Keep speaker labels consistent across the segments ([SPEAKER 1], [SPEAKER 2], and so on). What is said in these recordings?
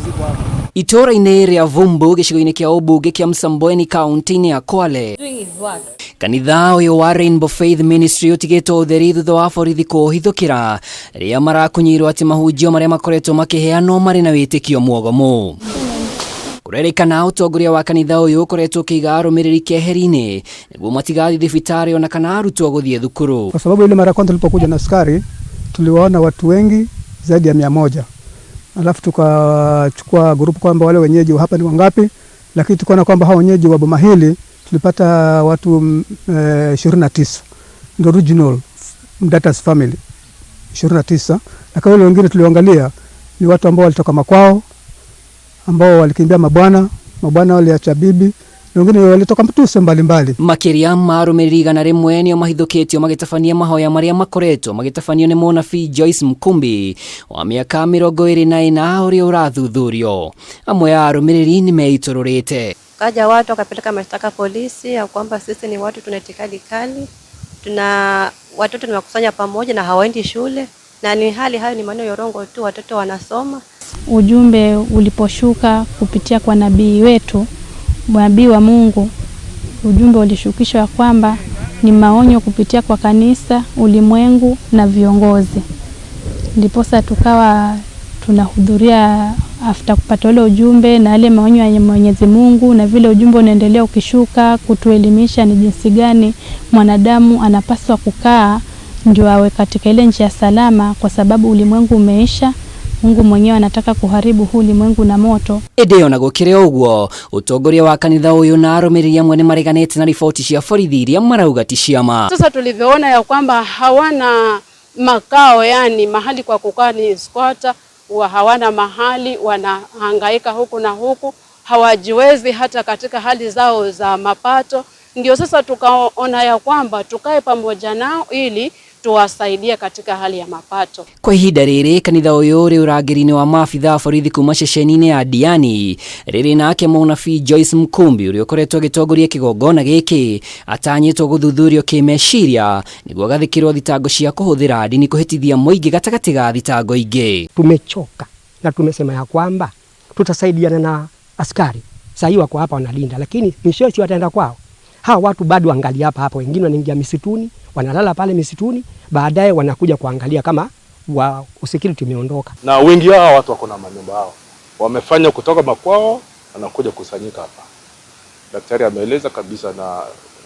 [SPEAKER 1] Ziko hapa.
[SPEAKER 2] Itũũra-inĩ rĩa Vumbu gĩcigo-inĩ kĩa ũmbunge kĩa Msambweni kaunti-inĩ ya Kwale, kanitha ũyũ wa Rainbow Faith Ministry ũtigĩtwo ũtheri thutha wa borithi kũũhithũkĩra rĩrĩa marakunyĩirwo atĩ mahunjio marĩa makoretwo makĩheanwo marĩ na wĩtĩkio mwogomu. Kũrerĩkana ũtongoria wa kanitha ũyũ ũkoretwo ũkĩiga arũmĩrĩri keheri-inĩ nĩguo matigathiĩ thibitarĩ ona kana arutwo gũthiĩ thukuru.
[SPEAKER 3] Kwa sababu ile mara ya kwanza tulipokuja na askari tuliwaona watu wengi zaidi ya 100, alafu tukachukua group kwamba wale wenyeji wa hapa ni wangapi, lakini tukaona kwamba hao wenyeji wa boma hili tulipata watu 29 ndio original Mdatas family 29, lakini wale wengine tuliangalia ni watu ambao walitoka makwao, ambao walikimbia mabwana, mabwana waliacha bibi, na wengine walitoka tu mbalimbali.
[SPEAKER 2] Makĩria ma arũmĩrĩri 100 nĩo mahithũkĩtio magĩtabania mahoya marĩa makoretwo magĩtabanio nĩ mũnabii Joyce Mkumbi wa mĩaka 24 ũrĩa ũrathuthurio. Amwe a arũmĩrĩri nĩ meitũrũrĩte.
[SPEAKER 4] Kaja watu wakapeleka mashtaka polisi ya kwamba sisi ni watu tuna itikadi kali, tuna watoto tunakusanya pamoja na hawaendi shule, na ni hali hayo ni maneno ya urongo tu, watoto wanasoma.
[SPEAKER 5] Ujumbe uliposhuka kupitia kwa nabii wetu, nabii wa Mungu, ujumbe ulishukishwa kwamba ni maonyo kupitia kwa kanisa, ulimwengu na viongozi. Ndiposa tukawa tunahudhuria after kupata ule ujumbe na yale maonyo ya Mwenyezi Mungu, na vile ujumbe unaendelea ukishuka kutuelimisha ni jinsi gani mwanadamu anapaswa kukaa ndio awe katika ile njia salama, kwa sababu ulimwengu umeisha. Mungu mwenyewe anataka kuharibu huu ulimwengu na moto.
[SPEAKER 2] Ĩndĩ ona gũkĩrĩ ũguo, ũtongoria wa kanitha ũyũ na arũmĩrĩri amwe nĩ mareganĩte na riboti cia borithi iria marauga ti cia ma.
[SPEAKER 6] Sasa tulivyoona ya kwamba hawana makao, yani mahali kwa kukaa ni squatter, wa hawana mahali, wanahangaika huku na huku, hawajiwezi hata katika hali zao za mapato. Ndio sasa tukaona ya kwamba tukae pamoja nao ili tuwasaidie katika hali ya mapato.
[SPEAKER 2] Kwa ihinda rĩrĩ, kanitha ũyũ ũrĩ ũrangĩri-inĩ wa maabitha a borithi kuma ceceni-inĩ ya Diani. Rĩrĩ nake mũnabii Joyce Mkumbi ũrĩa ũkoretwo agĩtongoria kĩgongona gĩkĩ atanyĩtwo gũthuthurio kĩmeciria nĩguo agathĩkĩrwo thitango cia kũhũthĩra ndini kũhĩtithia mũingĩ gatagatĩ ga thitango ingĩ.
[SPEAKER 7] Tumechoka na tumesema ya kwamba tutasaidiana na askari. Sasa hii wako hapa wanalinda, lakini mwishowe si wataenda kwao. Hawa watu bado angalia hapa hapa, wengine wanaingia misituni, wanalala pale misituni, baadaye wanakuja kuangalia kama wa security umeondoka.
[SPEAKER 8] Na wengi wao watu wako na manyumba yao, wamefanya kutoka makwao, wanakuja kusanyika hapa. Daktari ameeleza kabisa na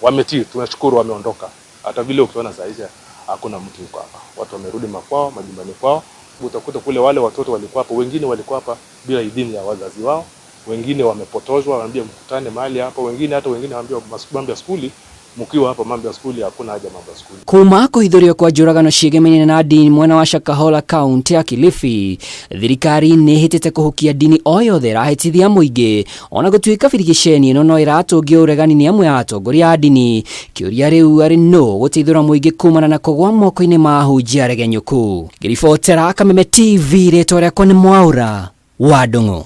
[SPEAKER 8] wametii, tunashukuru wameondoka. Hata vile ukiona saa hizi hakuna mtu yuko hapa, watu wamerudi makwao, majumbani kwao. Utakuta kule wale watoto walikuwa hapa, wengine walikuwa hapa bila idhini ya wazazi wao, wengine wamepotozwa, wanaambia mkutane mahali hapa, wengine hata wengine wanaambia mambo ya skuli, mkiwa hapa mambo ya skuli, hakuna haja mambo ya skuli.
[SPEAKER 2] Kuma kũhithũrio kwa njũragano ciĩgemainie na ndini mwena wa Shakahola, kaunti ya Kilifi, thirikari nĩ ĩhĩtĩte kũhukia ndini o yothe ĩrahĩtithia mũingĩ, ona gũtuĩka birigiceni ĩno no ĩratũngio ũregani nĩ amwe a atongoria a ndini. Kĩũria rĩu arĩ nũ gũteithũra mũingĩ kumana na kũgwa moko-inĩ ma ahunjia aregenyũku. Ngĩribotera Kameme TV, rĩtwa rĩakwa nĩ Mwaura wa Ndung'u.